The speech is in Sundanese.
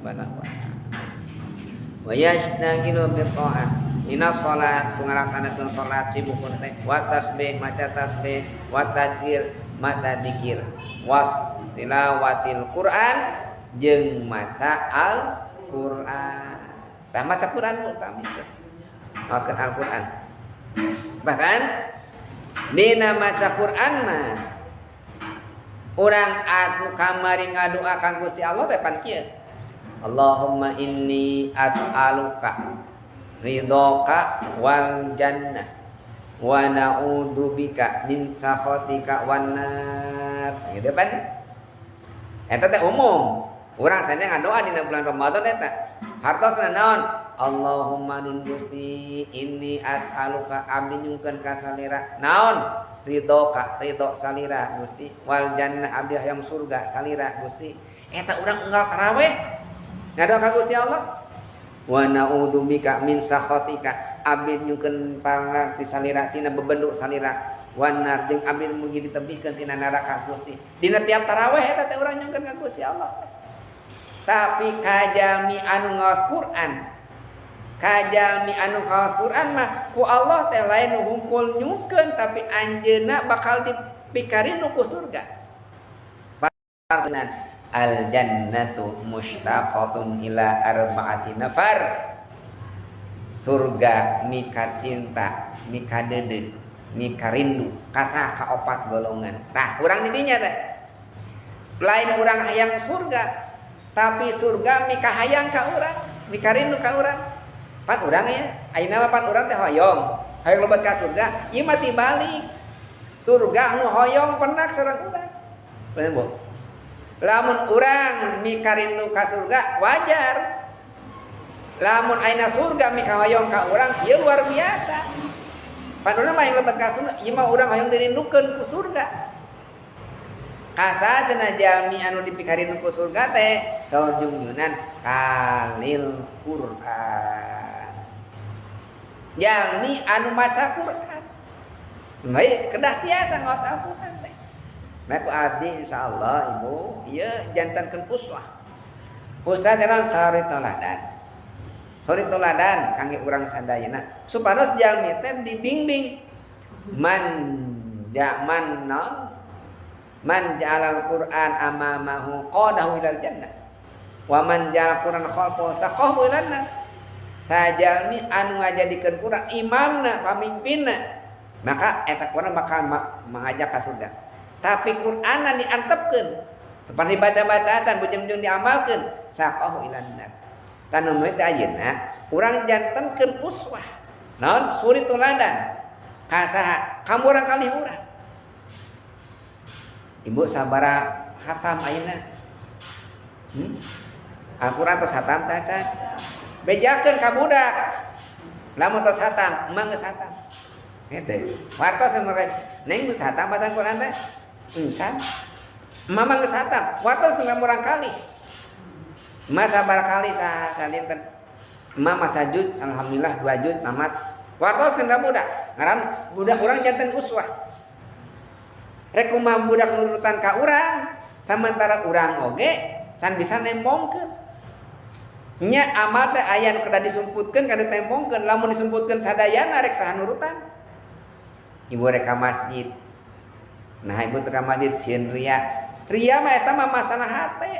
Subhanahu wa taala. Wa yashtagilu bi ta'at minas salat ku ngalaksanakeun salat sibuk teh wa tasbih maca tasbih wa tadzkir maca dzikir was tilawatil Quran jeung maca Al-Qur'an. Tah maca Quran utami teh. Maca Al-Qur'an. Bahkan dina maca Quran mah urang anu kamari ngadoa ka Gusti Allah teh pan kieu. Allahumma inni as'aluka ridhoka wal jannah wa na'udzubika min sakhatika wan nar. Gitu pan. Eta teh umum. Urang sanes ngadoa dina bulan Ramadan eta. Hartosna naon? Allahumma nun Gusti inni as'aluka abdi nyungkeun ka salira. Naon? Ridhoka, ridho salira Gusti. Wal jannah abdi hayang surga salira Gusti. Eta urang unggal taraweh ngadoa ka Gusti Allah. Wa na'udzubika min sakhatika abdi nyungkeun pangarti salira tina bebenduk salira. Wan nar jeung abdi mugi ditebihkeun tina neraka Gusti. Dina tiap taraweh eta teh urang nyungkeun ka Gusti Allah. Tapi kajalmi anu ngaos Quran, kajalmi anu ngaos Quran mah ku Allah teh lain nu hungkul nyungkeun tapi anjeunna bakal dipikarin ku surga. Parsenan al jannatu mushtaqatun ila arba'ati nafar. Surga mika cinta, mika dedeut, mika rindu, kasah ka opat golongan. Tah urang di dinya teh. Lain urang hayang surga, tapi surga mika hayang ka urang, mika rindu ka urang. Pat urang ya, ayeuna mah pat urang teh hoyong, hoyong lebet ka surga, ieu mah tibalik. Surga nu hoyong penak sareng urang. Bener Bu? Lamun urang mika rindu ka surga wajar. Lamun ayeuna surga mika hoyong ka urang ieu luar biasa. Pan urang mah yang lebet ka surga, ieu mah urang hoyong dirindukeun ku surga. Kasa cenah jalmi anu dipikarindu ku surga teh sajungjunan kalil Quran. Jalmi anu maca Quran. Baik kedah tiasa ngaos Al-Quran teh. Nah ku abdi insyaallah ibu ieu jantankeun uswah. Usah jalan sari toladan. Sari toladan kangge urang sadayana supados jalmi teh dibimbing man jaman non man ja'alal Qur'an amamahu qadahu ilal jannah wa man ja'al Qur'an khalfahu saqahu ilan nar. Sajalmi anu ngajadikeun Qur'an imamna pamimpinna maka eta Qur'an bakal mengajak ka surga. Tapi Qur'anna diantepkeun tepan dibaca-bacaan bujung-bujung diamalkeun saqahu ilan nar. Tanu nu teh ayeuna urang jantenkeun uswah naon suri tuladan ka saha ka murang kalih urang. Ibu sabara hatam ayeuna. Al-Qur'an tos hatam teh acan. Bejakeun ka budak. Lamun tos hatam, emang geus hatam. Hete. Wartos mereka neng geus hatam bacaan Qur'an teh. Encan. Mama geus hatam, wartos murang kali. Emak sabara kali sadinten. Emak masa juz, alhamdulillah 2 juz tamat. Wartos ka budak. Ngaran budak urang janten uswah. Rek kumaha budak nurutan ka urang, samantara urang oge can bisa nembongkeun. Nya amal teh aya nu kedah disumputkeun kana ditembongkeun, lamun disumputkeun sadayana rek saha nurutan. Ibu rek ka masjid. Nah ibu teh ka masjid sieun ria. Ria mah eta mah masalah hate.